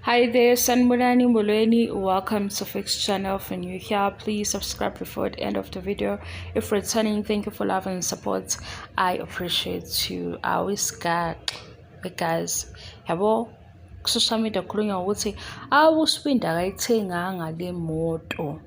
Hi there, Sanibonani Molweni. Welcome to Fix Channel. If you're new here, please subscribe before the end of the video. If returning, thank you for love and support. I appreciate you. I always got guys. Yabo, social media khulunywa ngokuthi awuSibindi akayithenganga le moto.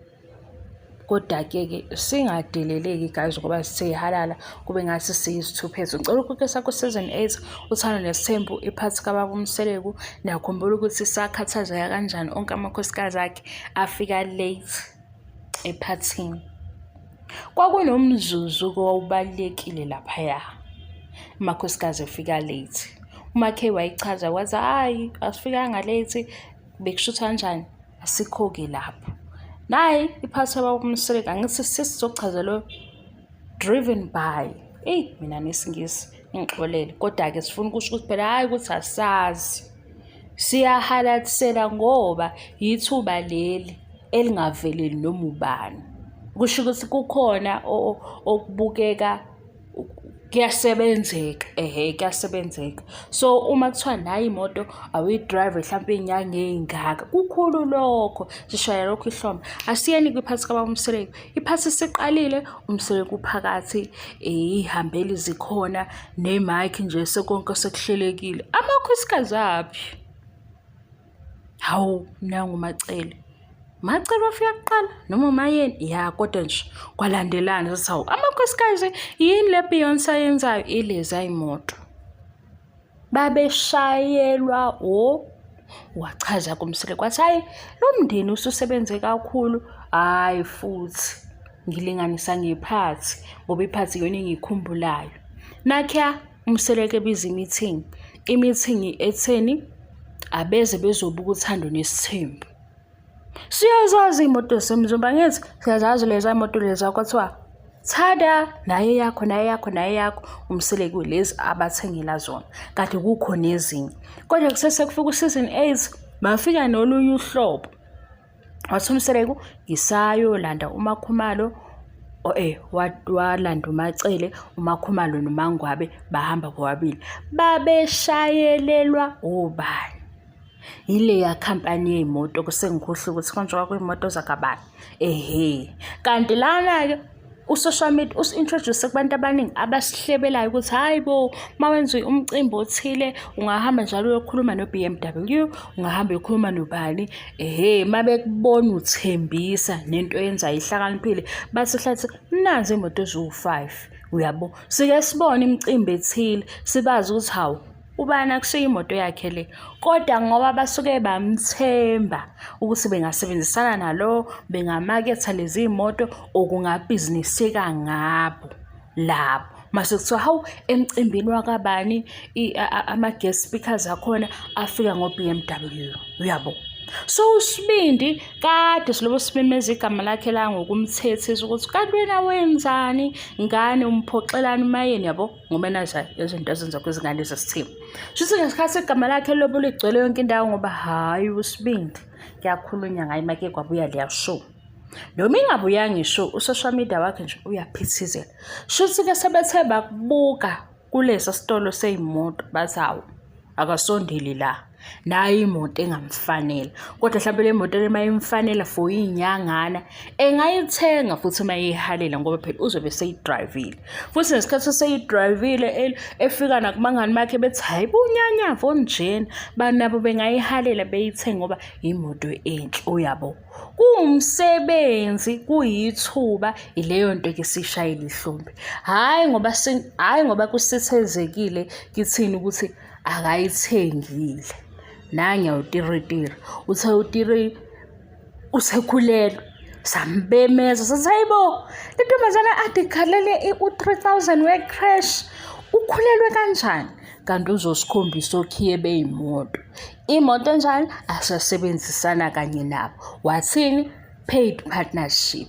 Koda-ke ke singadeleleki guys, ngoba sithe halala kube ngathi siyizithuphethu. Ngicela ukuke sakho season 8, Uthando Nesithembu, iphathi kababa uMseleku. Niyakhumbula ukuthi sakhathazeka kanjani onke amakhosikazi akhe afika late ephathini. Kwakunomzuzu owawubalulekile laphaya, amakhosikazi efika late. UMakhe wayichaza wathi, hhayi, asifikanga late, bekushuthwa kanjani, asikho-ke lapho. Nayi iphathi yababa uMseleku, angithi sesizochazelwa driven by. Eyi, mina nesiNgisi ngixolele, kodwa-ke sifuna ukusho ukuthi phela hhayi ukuthi asazi. Siyahalalisela ngoba yithuba leli elingaveleli noma ubani. Kusho ukuthi kukhona okubukeka kuyasebenzeka, ehhe, kuyasebenzeka. So uma kuthiwa nayi imoto awuyi-drive hlampe iy'nyanga ey'ngaka, kukhulu lokho, sishaya lokho ihlombe. Asiyeni kwiphathi kababa uMseleku. Iphathi isiqalile, uMseleku uphakathi, iy'hambeli zikhona, ne-mic nje sekonke sekuhlelekile. Amakhosikazi aphi? Hawu, nangu uMaCele. Macele wafika kuqala noma uMaYeni? Ya, kodwa nje kwalandelana sathi hawu, amakhosikazi yini le Beyonce ayenzayo? Ilezi imoto. Babeshayelwa o wachaza kuMseleku wathi hayi, lo mndeni ususebenze kakhulu, hhayi futhi ngilinganisa ngephathi ngoba iphathi iyona engiyikhumbulayo. Nakhiya uMseleku ebiza i-meeting, i-meeting etheni? Abeze bezobuka Uthando Nesithembu. Siyazazi iy'moto zasemzumbe, angithi? Siyazazi leza moto leza kwathiwa thada, naye yakho, naye yakho, naye yakho. UMseleku lezi abathengela zona, kade kukho nezinye. Kodwa kusese kufika u-season 8, bafika nolunye uhlobo. Wathi uMseleku, ngisayolanda uMakhumalo, walanda uMaCele, uMakhumalo noMaNgwabe bahamba bobabili. Babeshayelelwa obani? Yileya khampani yey'moto, kusengikhohlwe ukuthi konje kwakuyimoto zakabani. Ehhe, kanti lana-ke u-social media usi-introduce kubantu abaningi abasihlebelayo ukuthi hhayi bo, uma wenza umcimbi othile ungahamba njalo uyokhuluma no-BMW, ungahamba uyokhuluma nobani. Ehhe, uma bekubona uthembisa nento oyenzayo ihlakaniphile, bathi hlathi nazi iy'moto eziwu-5, uyabo. Sike sibone imicimbi ethile, sibazi ukuthi hawu, ubani akusiyo imoto yakhe le, kodwa ngoba basuke bamthemba ukuthi bengasebenzisana nalo, bengamaketha lezi moto okungabhiziniseka ngabo labo. Mase kuthiwa hawu, emcimbini wakabani ama-guest speakers akhona afika ngo-BMW, uyabo. So uSibindi kade silobo simemeza igama lakhe la ngokumthethisa ukuthi kanti wena wenzani, ngane umphoxelani uMaYeni, yabo, ngoba nazi izinto ezenza kwizingane zesithembu. Shuthi ngesikhathi igama lakhe lobo ligcwele yonke indawo ngoba hhayi uSibindi kuyakhulunywa ngaye make kwabuya leya show. Noma ingabuyanga ishow, u-social media wakhe nje uyaphithizela. Shuthi-ke sebethe bakubuka kulesa sitolo sey'moto bathi hawu, akasondeli la, nayo imoto engamfanele. Kodwa hlampe le moto le mayimfanela for iy'nyangana engayithenga futhi uma eyihalela ngoba phela uzobe eseyidrayivile. Futhi ngesikhathi eseyidrayivile efika nakubangani bakhe bethi hhayi bo, unyanyava onjena, banabo bengayihalela beyithenge ngoba imoto enhle, uyabo. Kuwumsebenzi, kuyithuba, ileyo nto ke sishayela ihlombe. Hhayi ngoba hhayi ngoba kusithezekile kithini ukuthi akayithengile. Nangiya utiritiri, uthe utiri usekhulelwe. Sambemeza sathi hayi bo, le ntombazane ade ikhalele u-3,000 we-creche, ukhulelwe kanjani? Kanti uzosikhombisa okhiye beyimoto. Imoto enjani? Asasebenzisana kanye nabo. Wathini? Paid partnership.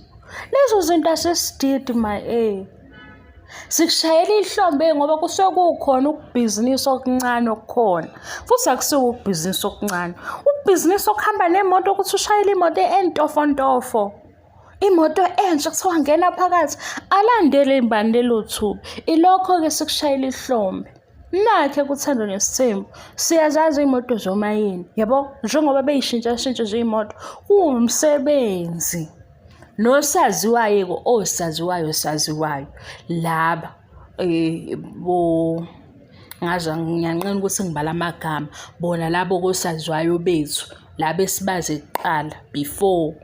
Lezo zinto asesididi ma eh. Sikushayela ihlombe ngoba kusuke kukhona ukubhizinisi okuncane okukhona. Futhi akusiko ukubhizinisi okuncane. Ukubhizinisi okuhamba nemoto ukuthi ushayele imoto entofontofo. Imoto entsha kuthiwa ngena phakathi, alandele imbani lelo thuba. Ilokho-ke sikushayela ihlombe. Nakhe kuThando Nesithembu siyazazi iy'moto zomayini, yabo? Njengoba bey'shintshashintsha nje iy'moto, kuwumsebenzi. Nosaziwayo-ke osaziwayo saziwayo laba bo ngaze ngiyanqena ukuthi ngibale amagama, bona labo kosaziwayo bethu laba esibazi kuqala before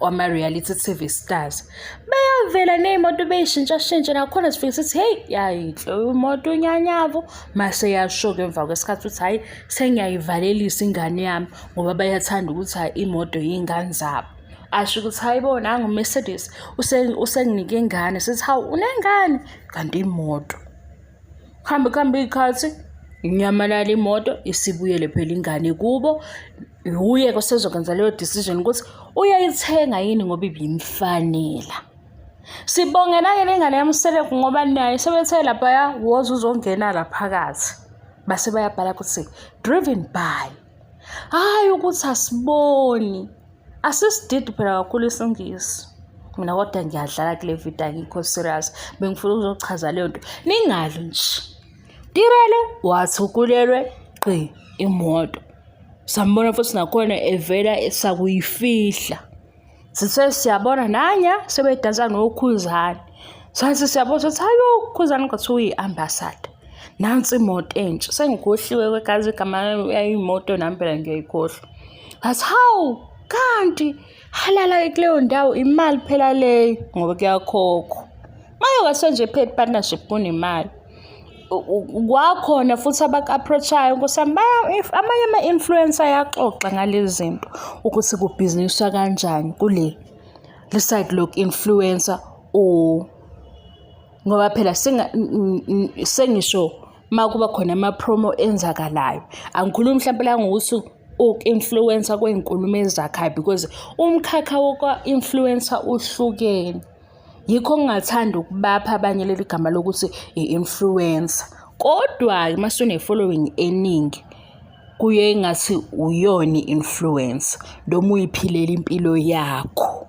wama-reality T_V stars. Bayavela ney'moto bey'shintshashintshe nakhona sifike sithi hheyi yayinhle imoto unyanyavu mase yasho-ke emva kwesikhathi ukuthi hhayi sengiyayivalelisa ingane yami ngoba bayathanda ukuthi hhayi imoto yiy'ngane zabo. Asho ukuthi hhayi bo nangu uMercedes usenginike ingane sithi hawu unengane kanti imoto. Kuhambe kuhambe iy'khathi inyamalala imoto isibuyele phela ingane kubo. Wuye-ke osezokwenza leyo decision ukuthi uyayithenga yini ngoba ibimfanela. Sibonge naye le ngane yaMseleku ngoba naye sebethe laphaya woza uzongena la phakathi. Base bayabhala ukuthi driven by. Hhayi ukuthi asiboni. Asisididi phela kakhulu isiNgisi. Mina kodwa ngiyadlala kule video angikho serious. Bengifuna ukuzochaza leyo nto. Ningali nje. Tirelo wathi ukulelwe gqi imoto. Sambona futhi nakhona evela esakuyifihla. Sithe siyabona nanya sebedansa noKhuzani. Sathi siyabona ukuthi hayi uKhuzani kwathiwa uyi-ambassador. Nansi imoto entsha. Sengikhohliwe kwegazi igama yayimoto nami phela ngiyayikhohlwa. Ngathi hawu kanti halala kuleyo ndawo imali phela leyo ngoba kuyakhokhwa. Maye kwase nje paid partnership kunemali. Kwakhona futhi abaku-approach-ayo nkosi yami amanye ama-influencer ayaxoxa ngalezi zinto ukuthi kubhiziniswa kanjani kule le side loku-influencer ngoba phela sengisho uma kuba khona ama-promo enzakalayo. Angikhulumi mhlampe la ngokuthi uku-influencer kwey'nkulumo ezakhayo because umkhakha woku-influencer uhlukene. Yikho ngingathandi ukubapha abanye leli gama lokuthi i-influencer. Kodwa-ke uma usune-following eningi kuye ngathi uyona i-influencer noma uyiphilela impilo yakho.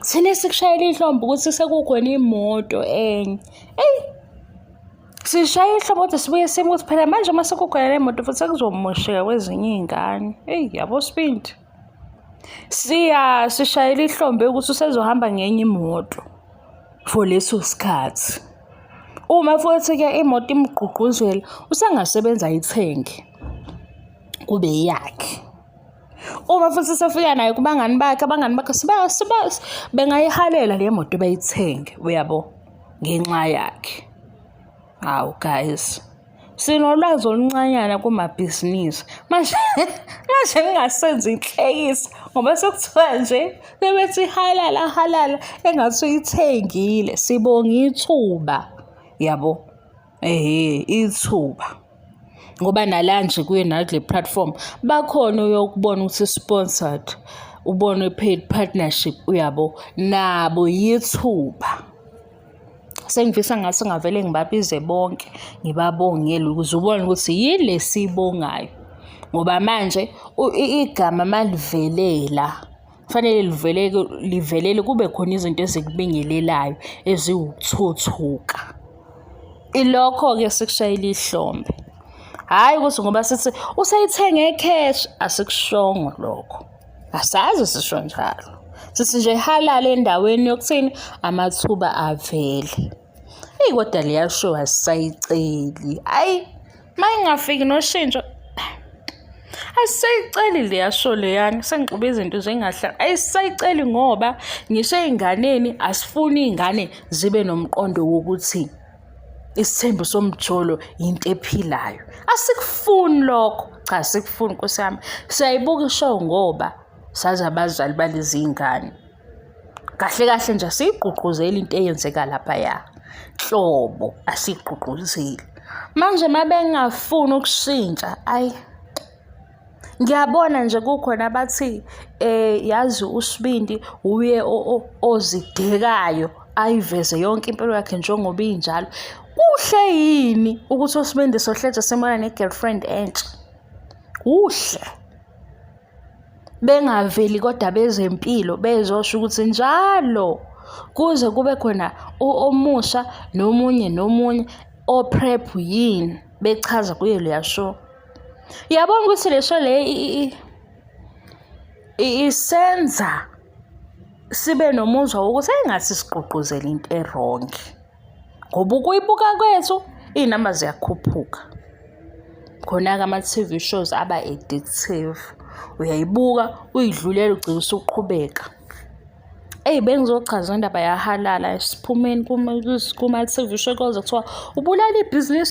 Thina sikushayela ihlombe ukuthi sekukhona imoto enye. Eyi sishaya ihlombe kodwa sibuye sime ukuthi phela manje uma sekukhona le moto futhi sekuzomosheka kwezinye iy'ngane. Eyi yabo sibindi. Siya sishayela ihlombe ukuthi usezohamba ngenye imoto for leso sikhathi. Uma futhi-ke imoto imgqugquzela usengasebenza ayithenge kube eyakhe. Uma futhi sefika naye kubangani bakhe, abangani bakhe bengayihalela le moto bayithenge, uyabo, ngenxa yakhe. Hawu guys. Sinolwazi oluncanyana kumabhizinisi. Manje manje ngingasenzi inhlekisa ngoba sekuthiwa nje bebethi halala halala engathi uyithengile. Sibonga ithuba, yabo. Ehhe, ithuba. Ngoba nala nje kuye nakule platform bakhona uyokubona ukuthi sponsored, ubone paid partnership uyabo, nabo yithuba. Sengifisa ngathi ngavele ngibabize bonke ngibabongele ukuze ubone ukuthi yini le siyibongayo. Ngoba manje igama malivelela kufanele liveleke livelele kube khona izinto ezikubingelelayo eziwukuthuthuka. Ilokho-ke sikushayela ihlombe. Hhayi ukuthi ngoba sithi useyithenge cash, asikushongo lokho. Asazi sisho njalo. Sithi nje halala endaweni yokuthini amathuba avele. Eyi kodwa leya show asisayiceli. Ayi uma ingafiki noshintsho asisayiceli leya show leyana sengixube izinto zingahlali. Ayisayiceli ngoba ngisho ey'nganeni asifuni iy'ngane zibe nomqondo wokuthi isithembu somjolo yinto ephilayo. Asikufuni lokho. Cha asikufuni Nkosi yami. Siyayibuka ishow ngoba sazi abazali balezi ngane. Kahle kahle nje asiyigqugquzeli into eyenzeka laphaya. Nhlobo asiyigqugquzeli. Manje uma bengafuni ukushintsha, ayi ngiyabona nje kukhona abathi yazi uSibindi uye ozidekayo ayiveze yonke impilo yakhe njengoba injalo. Kuhle yini ukuthi uSibindi sohleje simbona ne-girlfriend entsha? Kuhle. Bengaveli kodwa bezempilo bezosho ukuthi njalo kuze kube khona omusha nomunye nomunye o-prep yini. Bechaza kuyo leya show. Uyabona ukuthi le show le isenza sibe nomuzwa wokuthi engathi sigqugquzela into e-wrong. Ngoba ukuyibuka kwethu iy'namba ziyakhuphuka. Khona-ke ama-T_V shows aba addictive. Uyayibuka uyidlulele ugcine usuqhubeka. Eyi bengizochaza indaba yahalala siphumeni kuma-T_V show koze kuthiwa ubulala ibhizinisi.